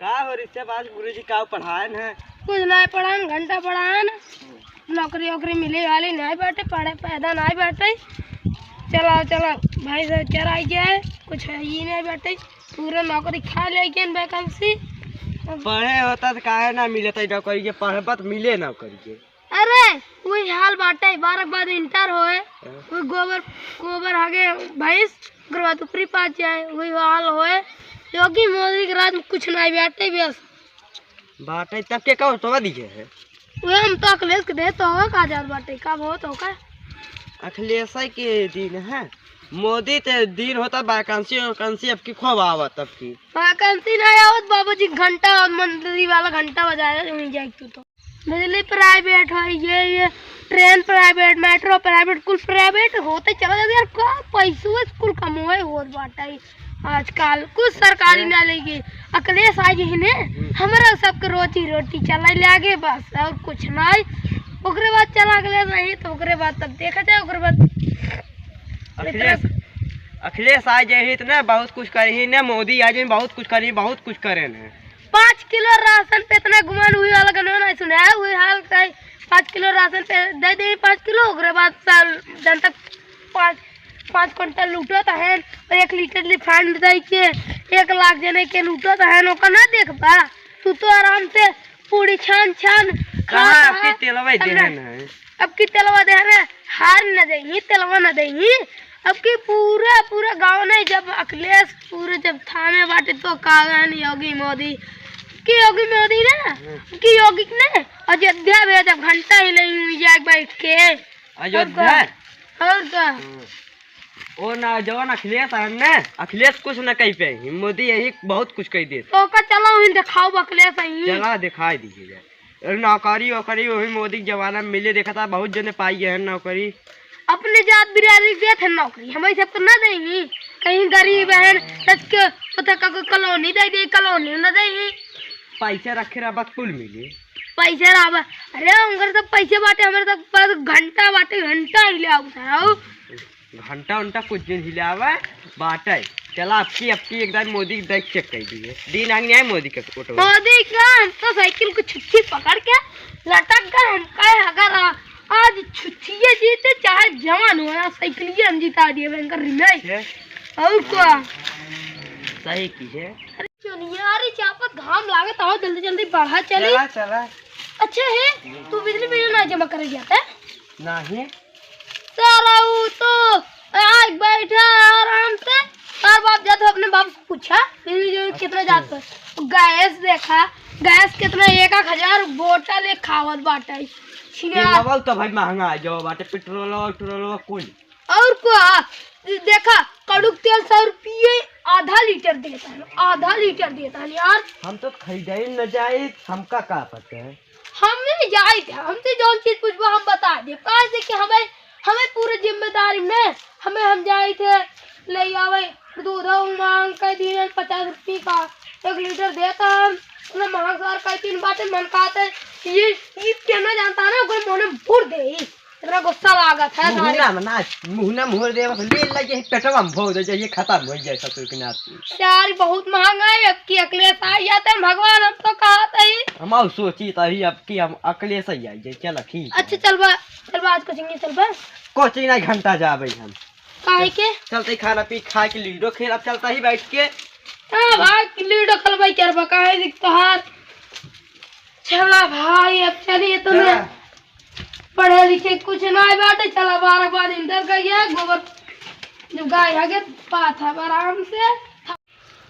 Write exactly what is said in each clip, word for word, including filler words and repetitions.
का हो ऋषभ, आज गुरुजी का पढ़ाएन है? कुछ नाहीं पढ़ाएन, घंटा पढ़ाएन। नौकरी वोकरी मिले वाली नाहीं बाटे, पढ़े पैदा नाहीं बाटे। चला, चला, भाई साहब चला गया है, कुछ है ही नाहीं बाटे। पूरा नौकरी खा ले गए vacancy। पढ़े होता तो काहे ना मिलत है नौकरी के, पढ़बत मिले नौकरी के। अरे, वही हाल बाटे, बारह के बाद इंटर होए, हाँ। वही गोबर, गोबर आगे भैंस, ओकर बाद ऊपरी पास जाए, वही हाल होए। योगी मोदी के राज में कुछ नाहीं बाटे, बस। बाटे, तब के का वोटवा दिए है? वही हम तो अखिलेश के देत होए, का जात बाटे, का बहुत होगा? अखिलेश के दिन है, मोदी ते दिन होता vacancy, vacancy अब की खूब आवत अब की। Vacancy नाहीं आवत बाबूजी, घंटा और मंत्री वाला घंटा बजाए, वहीं जाए तू तो। बिजली private है, ये, ये train private, metro private, कुल private होते चला जाता यार, का पैसो कुल कमोए होत बाटे आजकल, कुछ सरकारी अच्छा। ना लेगी। अखिलेश आ गई ने, हम्म। हमरा सबके रोजी रोटी चला लागे बस, और कुछ नाहीं। ओकरे बाद चला गए नहीं तो ओकरे बाद तब देखा जाए, ओकरे बाद अखिलेश, अखिलेश आ जाए ही तो ना बहुत कुछ करी ही, ना मोदी आ जाए बहुत कुछ करी, बहुत कुछ करे ना। पाँच किलो राशन पे इतना गुमान हुई वाला गाना नाहीं सुना है, वही हाल का है। पाँच किलो राशन पे दे दे, पाँच किलो, ओकरे बाद साल जनता पाँच, पाँच कुंटल लूटत है और एक लीटर रिफाइंड दे के एक लाख जने के लूटत है, ओकर ना देखबा। तू तो आराम से पूरी छान छान खा कहाँ खा आपके तेलवा ही अपना देहन है? अब की तेलवा देहन है, हार न देही, तेलवा न देही। अब की पूरा, पूरा गाँव नहीं, जब अखिलेश पूरे जब थामे बाटे तो का गहन योगी मोदी, कि योगी मोदी ने, हम्म। कि योगी ने अयोध्या भेज, अब घंटा ही नहीं हुई जाए बैठ के। अयोध्या? और का? और का? हम्म। ओ ना, जवन अखिलेश है ने, अखिलेश कुछ न कही पे, मोदी यही बहुत कुछ कही देत। तो का चला वहीं दिखाओ अखिलेश है। चला दिखाई दीजिए। अरे नौकरी वोकरी वही मोदी के जमाना में मिले, देखा था बहुत जने पाई गए हैं नौकरी। अपने जात बिरादरी के देत है नौकरी, हमारे सब तो ना देही। कहीं गरीब है, सच के, उधर का कोई कॉलोनी दे दे, कॉलोनी ना देही। पैसे रखे रहा बस कुल मिले। पैसे रहा बा-, अरे उनकर सब पैसे बाटे, हमारे सब बस घंटा बाटे, घंटा ही ले आओ साहब। घंटा उंटा कुछ दिन हिलावे बाटे। चला, अब की, अब की एक दार मोदी के देख check कर दिए। दिन आगे नहीं आए मोदी के वोटवा। मोदी का हम तो साइकिल को छुच्छी पकड़ के लटक गए। हम कहे, अगर आ-, आज छुच्छिए जीते, चाहे जवान हो, आज साइकिलिए हम जिता दिए, भयंकर रिमेश। छे? और क्या? सही की है। अरे चुनिया रे, चापत घाम लागत, आओ जल्दी जल्दी बढ़ा चली। चला, चला। अच्छा है, तू बिजली बिल ना जमा करे जाता है? नहीं। सारा ऊ तो आज बैठा आराम से, और बाप जात हो अपने बाप से पूछा, बिजली जो कितना अच्छा। जात पर। गैस देखा, गैस कितना, एक एक हजार बोतल एक खावत बाटे। छिया। तेलवा तो भाई महंगा आ जाओ बाटे, पेट्रोलवा, पेट्रोलवा कुल। और का, देखा, कड़ुक तेल सौ रुपये आधा लीटर देता है, आधा लीटर देता है यार। हम तो खरीदे ही न जाए, हमका का पता है। हम नहीं जाइत है, हमसे जौन चीज पूछबो हम बता दे। काहे से कि हमें, हमें पूरे जिम्मेदारी में हमें, हम जाइत है, ले आवे दूध, हम मांग के दिन पचास रुपये का एक लीटर देता है, इतना महंग सार का तीन बाटे मन का आते, ये, ये कहना जानता है ना, कोई मोने भूर दे, इतना गुस्सा लागत है मुहना सारे। में ना, मुहना मुहर दे, बस ले लगे पेटवा में भोर दे, ये खत्म हो जाए ससुर के नाती। यार बहुत महंगा है, अब की अकले से आ जाते हैं भगवान, हम तो कहा था ही। हम अब सोची तही अब की हम अकले से ही आई जाए, चला ठीक है। अच्छा चल बा, चल बा आज कोचिंग चल बा। कोचिंग नहीं घंटा जाबे हम। काहे के? चलते ही खाना पी खा के लूडो खेल, अब चलता ही बैठ के। हाँ भाई लूडो खेल भाई, चल बा काहे दिख तोहार। चला भाई अब चलिए तुम्हें। चला। पढ़े लिखे कुछ ना बाटे, चला बारह बाद इंटर कर गया, गोबर जब गाय आगे पाथा आराम से।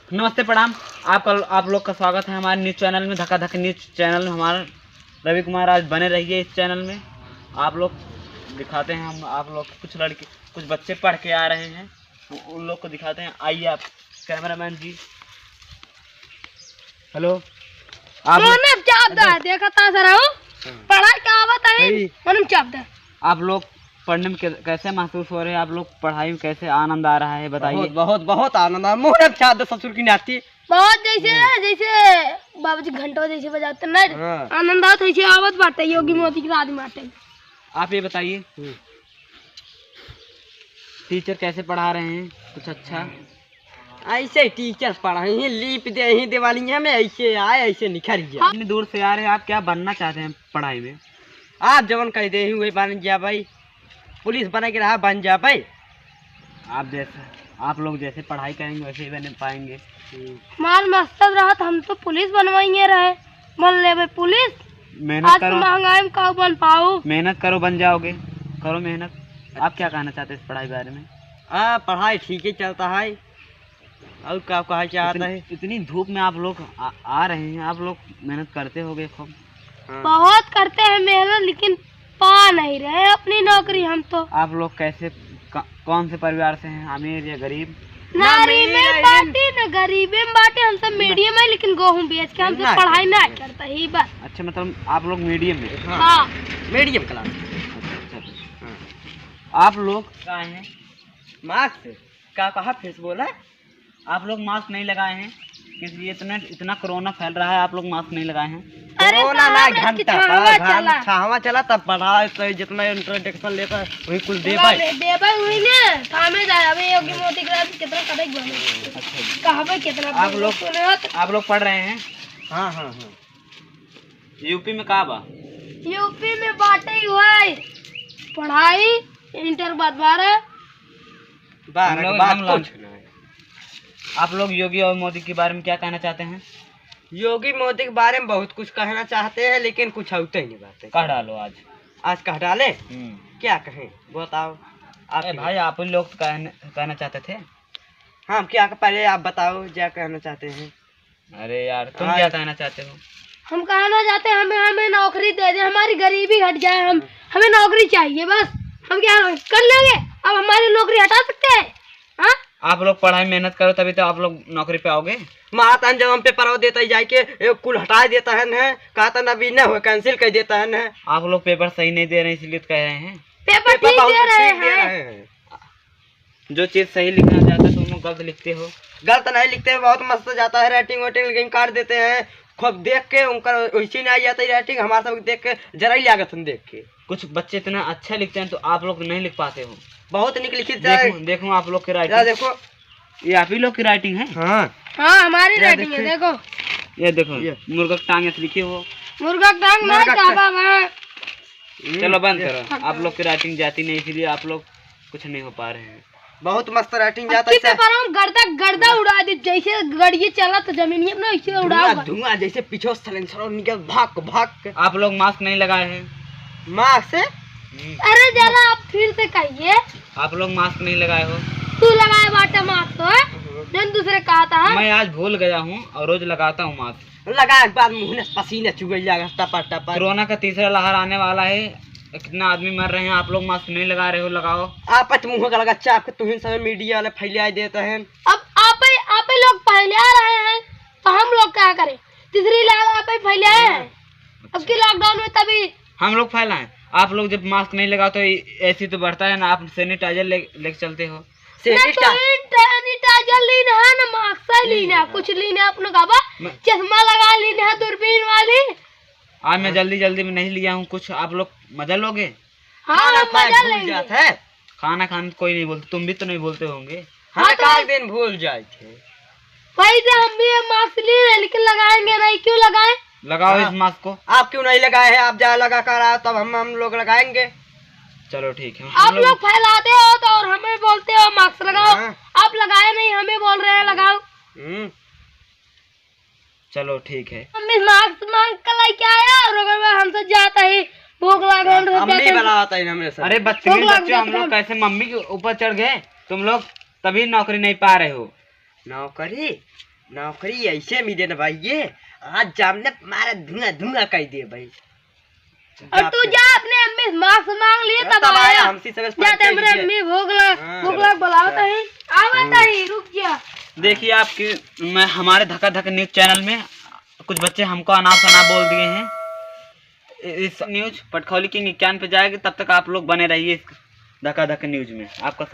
नमस्ते, प्रणाम। आप कल, आप लोग का स्वागत है हमारे न्यूज चैनल में, धक्का धक्की न्यूज चैनल में। हमारा रवि कुमार, आज बने रहिए इस चैनल में। आप लोग दिखाते हैं हम, आप लोग कुछ लड़के, कुछ बच्चे पढ़ के आ रहे हैं, उ-, उन लोग को दिखाते हैं। आइए आप कैमरामैन जी। हेलो, आप लोग मोहन चाप दा, हेलो। देखा था सर, हो? हाँ। पढ़ाई का आवत है, सही। मोहन चाप दा। आप लोग पढ़ने में कै-, कैसे महसूस हो रहे हैं? आप लोग पढ़ाई में कैसे आनंद आ रहा है, बताइए। बहुत, बहुत, बहुत आनंद आ, मोहन चाप दा ससुर की नाती। बहुत जैसे, हाँ। जैसे बाबूजी घंटो जैसे बजाते ना, हाँ। आनंद आवत है, जैसे आवत बाटे, योगी मोदी की राज बाटे। आप ये बताइए, हम्म। टीचर कैसे पढ़ा रहे हैं? कुछ अच्छा? ऐसे टीचर पढ़ाई हैं, लीप दे ही देवालिया में, ऐसे आए, ऐसे निखर गया। इतनी दूर से आ रहे हैं, आप क्या बनना चाहते हैं पढ़ाई में? आप जवन कह दे ही वही बन गया भाई, पुलिस बने के रहा बन जा भाई। आप जैसे, आप लोग जैसे पढ़ाई करेंगे वैसे ही बन पाएंगे। हमार मकसद रहत हम तो पुलिस बनवाइए रहे, बन लेबे पुलिस। मेहनत आज तो करो। महंगाई में का बन पाऊ? मेहनत करो, बन जाओगे, करो मेहनत। आप क्या कहना चाहते हैं इस पढ़ाई के बारे में? हाँ, पढ़ाई ठीक ही चलता है। और का कहा चाहता इतनी, है? इतनी धूप में आप लोग आ, आ रहे हैं, आप लोग मेहनत करते होगे खूब। हाँ। बहुत करते हैं मेहनत, लेकिन पा नहीं रहे अपनी नौकरी हम तो। आप लोग कैसे, क-, कौन से परिवार से हैं, अमीर या गरीब? ना ना अमीर अमीर में ना बाटे, ना गरीबे में बाटे, हम सब ना। मीडियम है, लेकिन गेहूं बेच के हम सब ना पढ़ाई ना करते। करता ही बस। अच्छा, मतलब आप लोग मीडियम में? हाँ। हाँ। मीडियम क्लास। अच्छा, अच्छा, अच्छा। हाँ। आप लोग कहाँ हैं? मास्क? का कहा फिर से बोला? आप लोग मास्क नहीं लगाए हैं, इसलिए इतना, इतना कोरोना फैल रहा है, आप लोग मास्क नहीं लगाए हैं। अरे कोरोना ना, साहब, घंटा इसकी छावा का, घं-, चला। छावा चला, तब पढ़ा तो जितना इंट्रोडक्शन लेता है, वही कुल दे पूरा पाए। ले दे भाई, वही ने, कामे जाए। अबे योगी मोदी के राज कितना करेगा हमें? अच्छा जी। कहबे कितना आप बोलो, लोग, सुने हो तो। आप लोग पढ़ रहे हैं? हाँ, हाँ, हाँ। यूपी में का बा? यूपी में बाटे ही हुआ है पढ़ाई, इंटर बाद बारह। बारह हम लोग, के बाद हम लोग कुछ नहीं। आप लोग योगी और मोदी के बारे में क्या कहना चाहते हैं? योगी मोदी के बारे में बहुत कुछ कहना चाहते हैं, लेकिन कुछ होते ही नहीं बातें। कह डालो आज। आज कह डाले? हम्म। क्या कहें, बताओ। आप अरे ही भाई, आप ही लोग कहने, कहना चाहते थे। हाँ, क्या, पहले आप बताओ क्या कहना चाहते हैं। अरे यार, तुम हाँ। क्या कहना चाहते हो? हम कहना चाहते हैं, हमें, हमें नौकरी दे दे, हमारी गरीबी हट जाए, हम, हमें नौकरी चाहिए बस। हम क्या कर लेंगे? अब हमारी नौकरी हटा सकते हैं? हाँ? आप लोग पढ़ाई मेहनत करो, तभी तो आप लोग नौकरी पे आओगे। माता जब हम पेपर देता ही जाके, ये कुल हटा देता है न, कहता न अभी न हो, कैंसिल कर देता है न। आप लोग पेपर सही नहीं दे रहे हैं, इसलिए तो कह रहे हैं। पेपर पेपर ठीक बहुत दे रहे ठीक दे हैं। रहे हैं। जो चीज सही लिखना चाहता है, तुम लोग गलत लिखते हो। गलत नहीं लिखते, बहुत मस्त जाता है राइटिंग वाइटिंग, लेकिन काट देते हैं। खूब देख के उनका वैसे ही नहीं आ जाता है राइटिंग, हमारे सब देख के जरा ही लागत हम देख के। कुछ बच्चे इतना अच्छा लिखते हैं, तो आप लोग नहीं लिख पाते हो। बहुत निक लिखित है। देखो, देखो आप लोग की या राइटिंग। देखो। ये आप ही लोग की राइटिंग है? हाँ। हाँ, हमारी या राइटिंग है, देखिए। देखो। ये देखो, ये। मुर्गा की टांग ऐसे लिखे हो। मुर्गा की टांग ना, मुर्गा का का बाबा। हम्म, चलो बंद ये। करो, आप लोग की राइटिंग जाती नहीं, इसीलिए आप लोग कुछ नहीं हो पा रहे हैं। बहुत मस्त राइटिंग जाता है। पेपर हम गर्दा, गर्दा उड़ा दी, जैसे गड़िए चला तो जमीनिए में ना, ऐसे उड़ाओ। धुआं, धुआं जैसे पीछे सलेंसर निकल, भक, भक। आप लोग मास्क नहीं लगाए हैं। मास्क से? हम्म। अरे जरा आप फिर से कहिए। आप लोग मास्क नहीं लगाए हो। तू लगाए बाटे मास्क तो, हैं? हम्म। जन दूसरे कहा था, हैं? मैं आज भूल गया हूँ और रोज लगाता हूँ मास्क। लगा के बाद मुंह में पसीना चुए जाएगा, टपर, टपर। कोरोना का तीसरा लहर आने वाला है, कितना आदमी मर रहे हैं, आप लोग मास्क नहीं लगा रहे हो, लगाओ। आप तो मुंह का लगा चाप के तुहिन सब मीडिया वाले फैला देते हैं। अब आप ही, आप ही लोग फैला रहे हैं, तो हम लोग क्या करें? तीसरी लहर आप ही फैला है। हाँ। अब की लॉकडाउन में तभी हम लोग फैलाएं। आप लोग जब मास्क नहीं लगाओ तो ए-, ऐसे ही तो बढ़ता है ना, आप सैनिटाइजर ले, लेके चलते हो। ना तो सैनिटा- इन सैनिटाइजर लीन है, ना मास्क लीन है, लीन है। कुछ लीन है, अपने का बा, मैं चश्मा लगा लीन है, दूरबीन वाली। आज मैं हाँ। जल्दी जल्दी में नहीं लिया हूँ कुछ, आप लोग मजा लोगे? हाँ, खाना हम खाए मजा भूल लेंगे। जात है। खाना खाने तो कोई नहीं बोलते, तुम भी तो नहीं बोलते होंगे। हाँ, हमें तो काल दिन भूल जाए थे। भाई, तो हम भी ये मास्क लिए हैं, लेकिन लगाएंगे नहीं। क्यों लगाएं? लगाओ हाँ। इस मास्क को। आप क्यों नहीं लगाए हैं? आप जा लगा कर आओ, तब हम, हम लोग लगाएंगे। चलो ठीक है, हम आप लोग लोग फैलाते हो तो और हमें बोलते हो मास्क लगाओ। हाँ। आप लगाए नहीं, हमें बोल रहे हैं लगाओ। हम्म। चलो ठीक है। हम इस मास्क मांग कर लेके आया और अगर वह हमसे जाता ही भूख लाग रहा है, हम जाते ही बुलाता है हमेशा। अरे बच्चे, भूख लाग बच्चे, हम जाता लोग है। कैसे मम्मी के ऊपर चढ़ गए? तुम लोग तभी नौकरी नहीं पा रहे हो। नौकरी, नौकरी ऐसे मिले ना भाई, ये आज जामने मारा धुआं धुआं कर दे भाई। और तू जा अपने अम्मी से मास्क मांग लिए, तब तब आया, आया। हमसे सबसे जाते पहले हमरे ये। अम्मी भूख लग, हाँ। भूख लग बुलावत है। आवत है, रुक जा। देखिए आपकी, मैं, हमारे धक्का धक्का न्यूज चैनल में कुछ बच्चे हमको अनाप शनाप बोल दिए हैं। इ-, इस न्यूज पटखौली किंग इक्यावन पे जाएगी, तब तक आप लोग बने रहिए इस धक्का धक्का न्यूज में। आपका स्वागत।